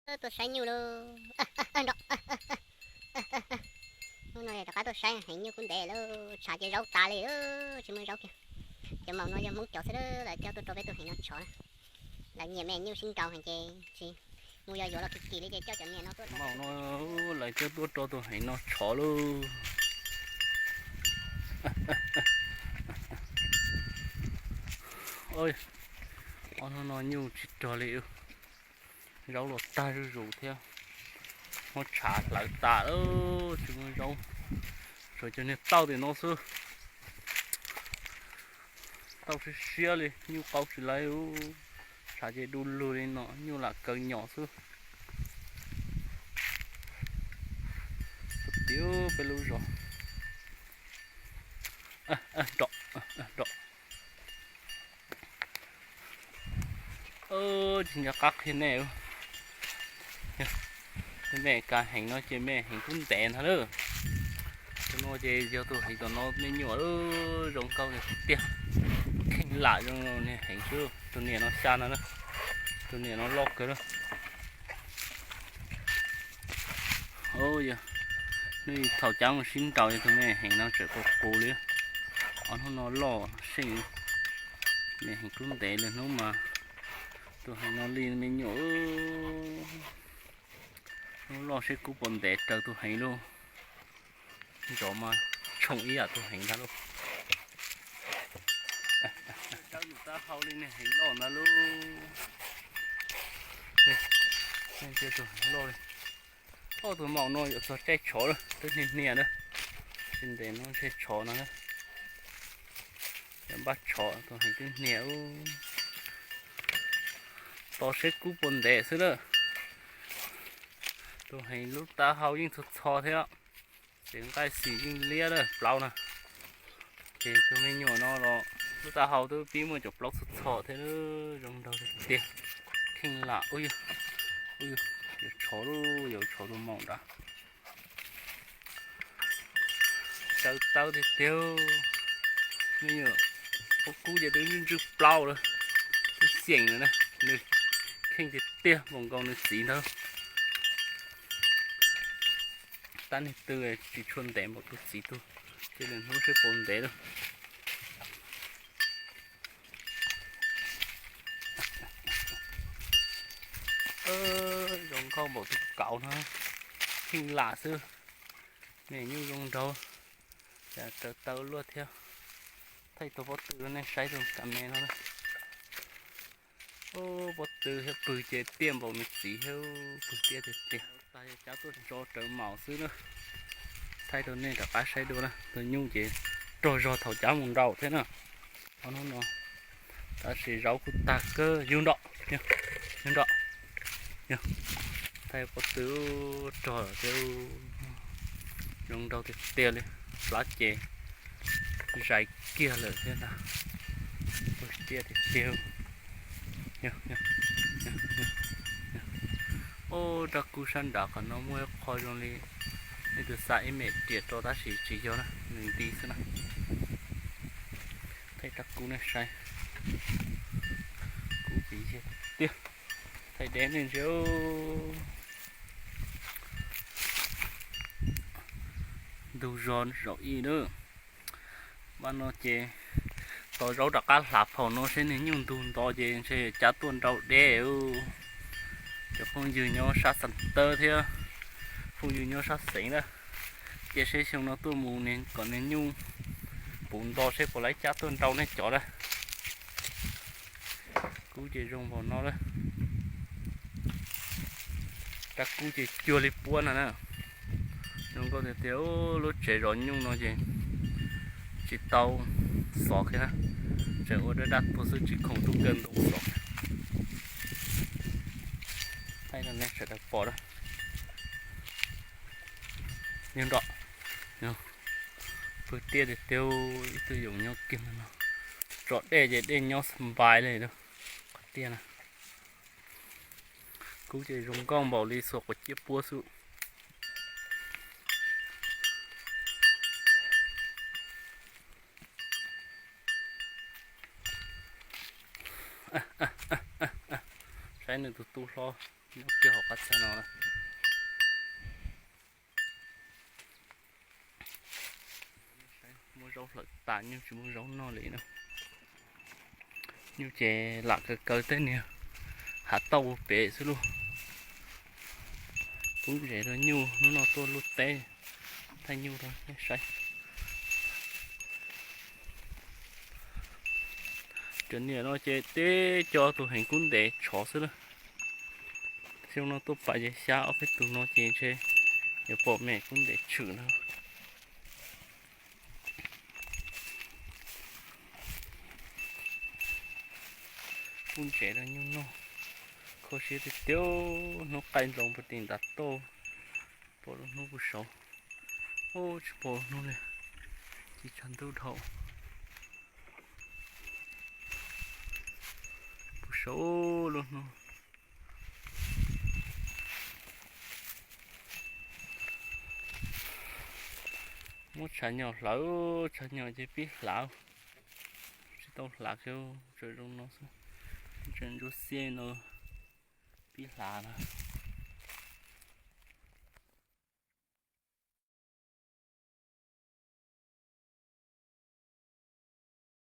Tuaj saib nyuj lauj. Hnub no rov qab tuaj saib heev, nyuj kub ntev lauj, tshav ces zaub tas li, tsis muaj zaub kiag. Cov maum no yog Hmoob cov xwb, lawv coj tuaj rau peb tus heev no tshov na. Lawv nyiam me nyuj sib nraus heev ces tsis mus yos yuav los kim kim li ces coj cov niam no tuaj rau maum no, lawv coj tuaj rau tus heev no tshov lauj. Ob hnub no nyuj tsis rog li, zaub los tag zuj zus thiab, muab tshav hlawv tas lawm, tsis muaj zaub, tshuav cov niag tauj tim no xwb. Tauj siab siab li, nyuj qau tsis lawv, tshav ces du lug li no, nyuj lam kaw nyom xwb. Tiag, peb lub zos. Nrov, nrov. Tsis nco qab qhia nej, me ka heev no ces me heev kub ntev ntag lauj. Tus no ces yog tus heev tom no me nyuam, zoo nkauj tiag, kheej lam zoo niag heev xwb. Tus niam no xya no, tus niam no loj kawg lauj. Yog nej thaum cab mus sib nraus, yog tus me heev no tseem qus qus li. Ob hnub no loj seej, me heev kub ntev li hnub mas. Tus heev no li me nyuam, hnub loj seb kub puas ntev raws tus heev lauj. Ntsov mas tshoom ib yam tus heev ntag lauj. Cab mus taub hau li niag heev loj ntag lauj. Tus heev loj li. Ob tug maum no yuav txog caij tshov lawm, twb hnia hnia na. Tsis ntev no ntshe tshov no na. Cov npaj tshov, tus heev twb hnia. Tos seb kub puas ntev xwb na. Tus heev lub taub hau yeej txho txho thiab, ces nqaij xim yeej liab lawm plaub na. Ces tus me nyuam no los lub taub hau twb pib muaj cov plaub txho txho thiab, zoo nraug tiag tiag. Kheej lam, ub, yuav tshov lauj, yuav tshov tus maum nrad. Tsawv tawb tiag tiag. Me nyuam pob kub ces twb ntswj ntswj plaub lawm, twb xyeem lawm na. Nws kheej tiag tiag, npaum nkaus nws txiv ntag. Tab niag twg tsis tshua ntev npaum tus txiv tug, cia li hnub seb puas ntev lawm. Zoo nkauj npaum tus kauv no, kheej lam xwb. Me nyuj zoo nraug, cas tsawv tawb luaj thiab. Thaij tus pob tw rau nej saib tus ka me no na. Pob tw thiab pwg ces tiaj npaum nws txiv thiab, pwg tiaj tiag tiag. Tas yog cab tuaj tso rawv maum xwb na. Thaij rau nej rov qab saib dua na, tus nyuj ces rog zog thaum cab mus nraus thiab na. Ob hnub no tab sis zaub kuj tag kawg, yug nrov, yug nrov, yog. Thaij pob tw rog thiab, zoo nraug tiag tiag li, plab ces zais kiag lawm thiab ntag, tiaj tiag tiag. Ob, rab kub sab nrad qhov no muaj ib qho zoo li nej tus xa ib me riam rau tab sis tsis yog na, nws nti xwb na. Thaij rab kub nej saib, kub pim tiag tiag. Thaij deb nej ntsia, ntug zog zaum ib na. Npaj no ces tos zaub rov qab hlav phaum no seb niag nyuj ntug nto ces ntshe cab tuaj nrau deb. Cov phooj ywg nyob sab Xas Tawb thiab phooj ywg nyob sab xeev na, cia seb xyoo no tuaj mus kom niag nyuj puv nto seb puas laib cab tuaj nrau nej cov na. Kub ces zoo npaum no lawm. Rab kub ces cuag li puab no na. Zoo nkauj tiag tiag, lub tsev zov nyuj no ces tsis tau xov kiag na, tseem ua dab dab tuag xwb tsis khoom tuaj kaw ntoo xov. Thaij rau nej sawv daws pom na. Yog nrov, pw tiaj tiag tiag, ib tug yoom nyob kiag no. Tso dej ces dej nyob xas npais li qhov tiaj na. Kub ces zoo nkauj npaum li xuas quav ciab puab xwb. Saib nws tus tub hlob, Nyob kiag hauv qab txag no. Muab zaub hlawv tas, nyuj tsis muaj zaub noj li na. Nyuj ces lam kaws kaws tej niag hav tauj pem xwb lauj. Kub ntses rau nyuj, hnub no tuaj luaj teb thaij nyuj rau nej saib. Cov niam no ces teb co tus heev kub ntev tshov xwb lawm. Xyoo no tuaj pais ces xyab ob peb tug no ces ntshe yuav pom me kub ntev tshwm na. Kub ntses rau nyuj noj, kho siab tiag tiag. Hnub qaij nploos puag tim ntav tauj, pom lub hnub puag saud. Ub, tsis pom hnub li, ci tshav ntuj dhau. Puag saud lub hnub. Muab tshav nyom hlawv, tshav nyom ces pib hlav. Tsis tau hlav kiag, tseem zoo no xwb. Tseem ntsuab xiab no, pib hlav na.